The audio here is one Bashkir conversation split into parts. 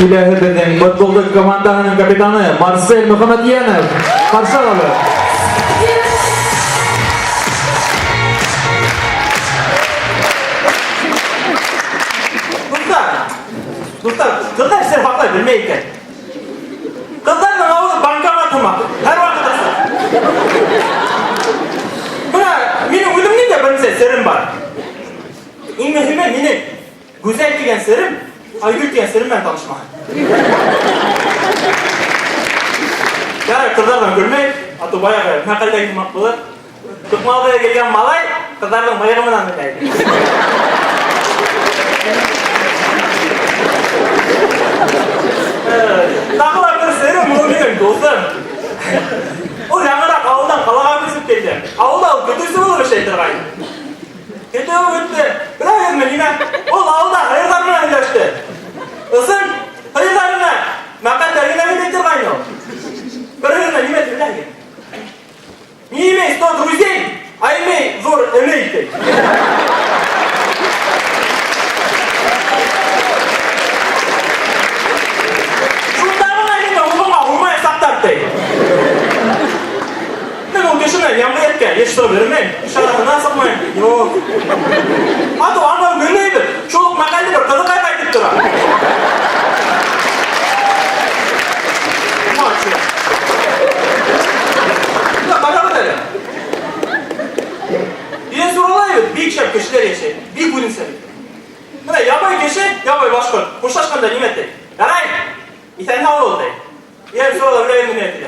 Киләһе беҙҙең Батбулдыҡ командаһының капитаны Марсель Мөхәмәтйәнов. Ҡаршы алабыҙ. Дуҫтар, дуҫтар, ҡыҙҙар сер һаҡлай белмәй икән. Ҡыҙҙарҙың ауыҙы банкомат һымаҡ, һәр ваҡыт асыҡ. Бына минең үҙемдең дә беренсе серем бар. Иң мөһиме минең Гүзәл тигән серем, Айгөл тигән серем менән танышмаһын. Ярай, ҡыҙҙарҙан көлмәй, а то баяғы мәҡәлдәге һымаҡ булыр. Туҡмауҙа килгән малай ҡыҙҙарҙың мыйығы менән уйнай. Тағы ла бер серем, ул минең дуҫым. Ул яңыраҡ ауылдан ҡалаға күсеп килде. Ауылда ул көтөүсе булып эшләй торғайны. Көтөүе бөттө. Беләһегеҙме нимә? Ул ауылда һыйырҙар менән һөйләште. Ысын, һыйырҙар менән мәҡәлдәр генә һөйләй торғайны ул. Бер һыйырына нимә ти беләһегеҙ? Не имей 100 друзей, а имей ҙур эмей ти. Шунда ғына һине уғыңа һуймаясаҡтар ти. Мин ул кешене йәмғиәткә еш сығып йөрөмәйем, кеше араһына сыҡмайым. Юҡ. А то анау көнө бит, шул уҡ мәҡәлде бер ҡыҙыҡайға әйтеп тора. Мачо. Ҡарағыҙ әле. Өйҙән соралай бит, бик шәп кешеләр йәшәй, бик үҙенсәлекле. Бына ябай кеше, ябай башҡорт, хушлашҡанда нимә ти? Ярай, иҫән-һау бул, ти. Йән сорала беләйем нимә ти?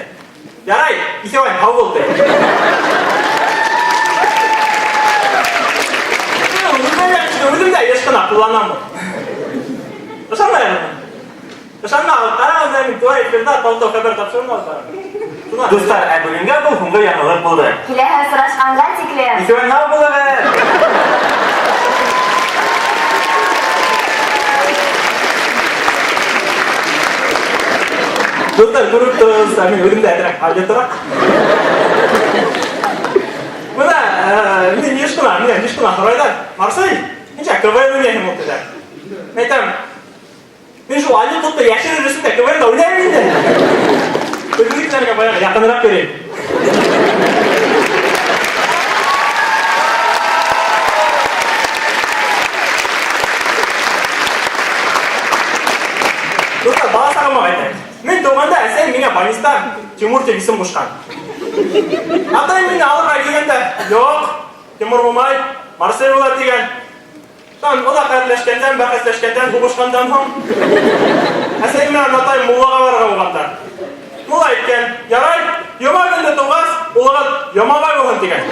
Ярай, иҫән-һау бул, ти. Үҙем дә йыш ҡына ҡулланам. Ышанмайһыңмы? Ышанмағыҙ, ҡарағыҙ, мин тура эфирҙа Тау-тау хәбәр тапшырыуын алып барам. Дуҫтар, ә бөгөнгә был һуңғы яңылыҡ булды. Киләһе осрашҡанға тиклем. Иҫән-һау булығыҙ! Дуҫтар, күреп тороғоҙ, мин үҙем дә әҙерәк алҗытыраҡ. Бына, мин йыш ҡына, минән йыш ҡына һорайҙар. Марсель, нисә КВН уйнайһың ул тиҙәр. Мин әйтәм, мин шул алҗытлыҡты йәшерер өсөн дә КВНда уйнайым инде. Үҙегеҙҙәргә баяғы яҡыныраҡ йөрөйөм. Дуҫтар, бала сағыма ҡайтайыҡ. Мин тыуғанда әсәйем миңә больниста Тимур тип исем ҡушҡан. Атайым мине алырға килгәндә, юҡ, Тимур булмай, Марсель була тигән. Там оҙаҡ әрләшкәндән, бәхәсләшкәндән, һуғышҡандан һуң әсәйем менән атайым муллаға барырға булғандар. Мулла әйткән, ярай, йома көндө тыуғас, улығыҙ Йомабай булһын тигән.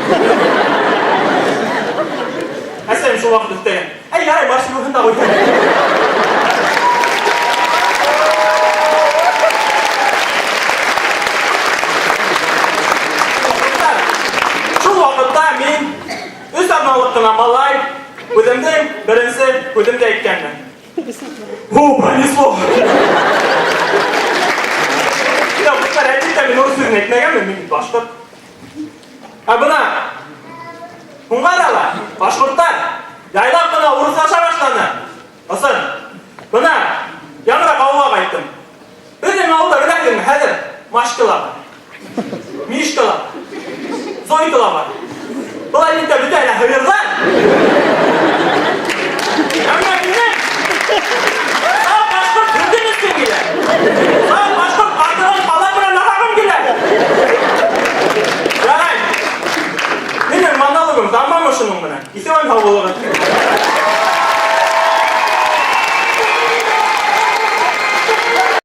Әсәйем шул ваҡыт өҫтәгән, әй, ярай, Марсель булһын да ҡуйһын. Шул ваҡытта мин өс аҙналыҡ ҡына малай, үҙемдең беренсе һүҙемде әйткәнмен. О, пронесло! Юҡ, дуҫтар, әлбиттә, мин урыҫ һүҙен әйтмәгәнмен, мин бит башҡорт. Ә бына һуңғы арала башҡорттар яйлап ҡына урыҫлаша башланы. Ысын. Бына яңыраҡ ауылға ҡайттым. Беҙҙең ауылда беләһегеҙме, хәҙер Машкала бар, Мишкала бар, Зойкала бар. Был әлбиттә бөтә лә һыйырҙар. Әммә минең саф башҡорт һөтөн эскем килә. Саф башҡорт ҡатығын ҡалаҡ менән ашағым килә. Ярай. Минең монологым тамам ошоноң менән. Иҫән-һау булығыҙ.